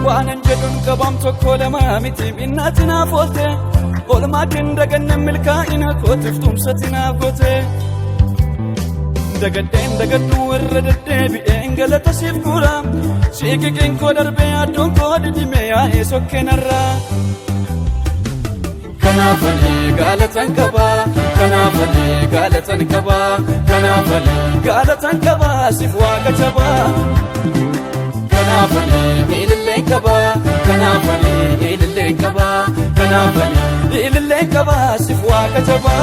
Waanan jedhuun qabaam tokko lama miti minnaati naaf oolte oolmaa kendaganne milkaa'ina kootiif tumsati naaf goote. Dagadheen dagadhu irra deddeebi'een galata siif guura siiqiqiin koo darbee adduun koo didime yaa'ee sokkeenarra. Kanaaf ani galatan qaba kanaaf ani galatan qaba kanaaf ani galatan qaba siif waaqa jabaa. Kanaaf ani ililleen qaba kanaaf ani ililleen qaba kanaaf ani ililleen qaba siif waaqa jabaa.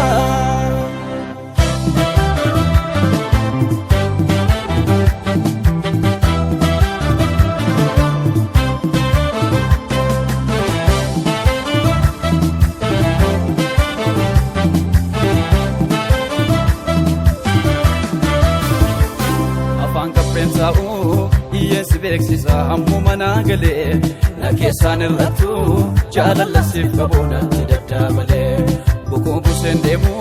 Afaan qabbeen taa'u hiyyeessi beeksisa ammuma naa galee na keessaan irrattu jaalala siif qabu natti daddabalee bukuu buseen deemu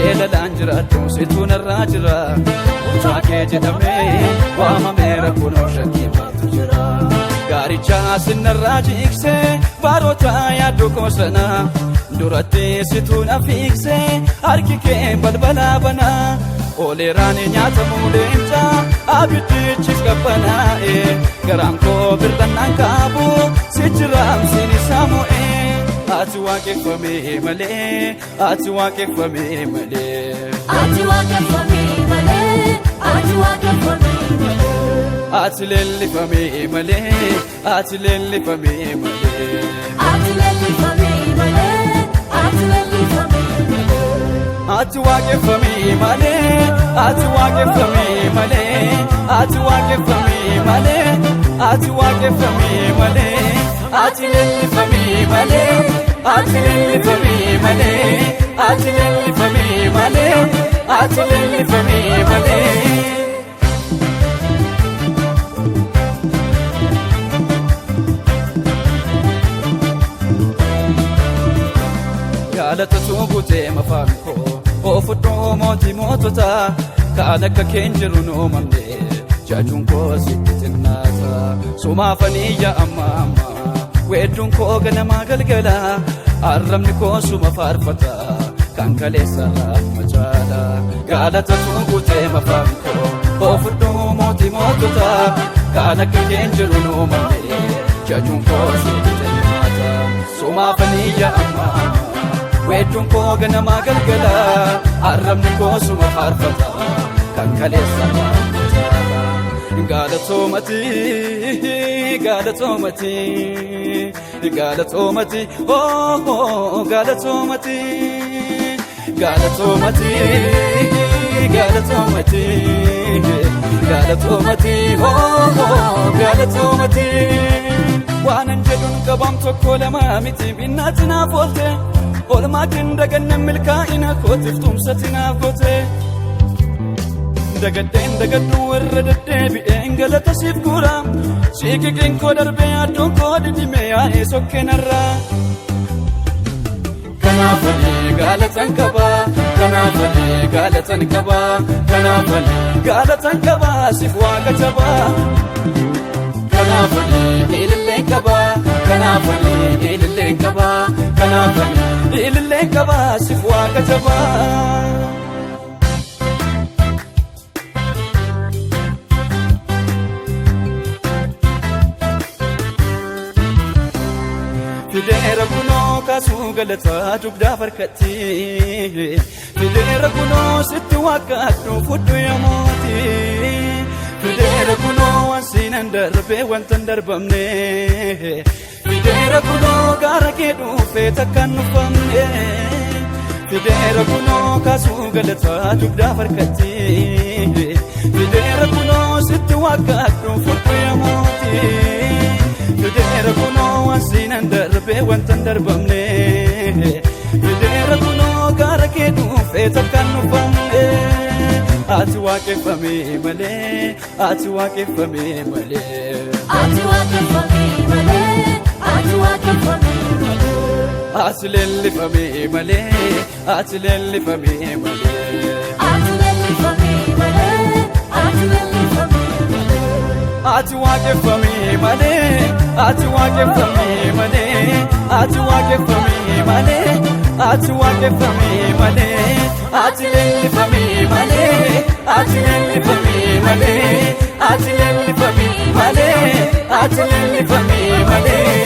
yeelalaan jiraattu situ narraa jira mucaa kee jedhamee waamameera kunoo shakkii maaltu jira gaaricha sinarraa jiiksee baroota yaaddoo koosana duratti situ na fiiksee harki kee balbala banaa. Oleeraan nyaatamuu leenca abiddichis qabbanaa'e garaan koo bir'annaan qaabu si jiraamsiin isaa mo'e. Ati waaqeffamee malee ati waaqeffamee malee. Ati waaqeffamee malee, ati waaqeffamee malee. Ati leellifamee malee ati leellifamee malee. Ati leellifamee malee, ati leellifamee malee. Ati waaqeffamee malee ati waaqeffamee malee ati waaqeffamee malee ati waaqeffamee malee ati leellifamee malee ati leellifamee malee ati leellifamee malee ati leellifamee malee. Gaalatatu guutee mafaan koo oofudhoo mootii mootota kaan akka keen jiru nu uumamne jaajuun koo sitti xinnaata sumaafanii yaa amma amma weedduun koo ganamaa galgala arrabni koo suma faarfata kan kaleessa amma caala gaalatatu guutee mafaan koo oofudhoo mootii mootota kaan akka keen jiru nu uumamne jaajuun koo sitti xinnaata sumaafanii yaa amma amma. Weedduun koo ganamaa galgala arrabni koo suma faarfata kan kaleessa Galatoomati galatoomati galatoomati oh galatoomati galatoomati galatoomati galatoomati oh galatoomati. Waanan jedhuun qabaam tokko lama miti minnaati naaf oolte oolmaa kendaganne milkaa'ina kootiif tumsati naaf goote. Dagadheen dagadhu irra deddeebi'een galata siif guura siiqiqiin koo darbee adduun koo didime yaa'ee sokkeenarra. Kanaaf ani galatan qaba kanaaf ani galatan qaba kanaaf ani galatan qaba siif waaqa jabaa. Kanaaf ani ililleen qaba kanaaf ani ililleen qaba kanaaf ani ililleen qaba siif waaqa jabaa. Fideera kunoo kaasuu galataa dugdaaf harkatti Fideera kunoo sitti waaqadhu fudhu yaa mootii Fideera kunoo waan siinan darbee wanta hin darbamne Fideera kunoo gaara kee dhuufee takkaan nufamne Fideera kunoo kaasuu galataa dugdaaf harkatti Fideera kunoo sitti waaqadhu fudhu yaa mootii Fideera Asiinan darbee wanta hin darbamne. Fideera kunoo gaara kee dhuunfee takkaan nufamne. Ati waaqeffamee malee, ati waaqeffamee malee. Ati waaqeffamee malee, ati waaqeffamee malee. Ati leellifamee malee, ati leellifamee malee. Ati leellifamee malee, ati leellifamee malee. Ati waaqeffamee malee, ati waaqeffamee malee, ati waaqeffamee malee, ati waaqeffamee malee, ati leellifamee malee, ati leellifamee malee, ati leellifamee malee, ati leellifamee malee.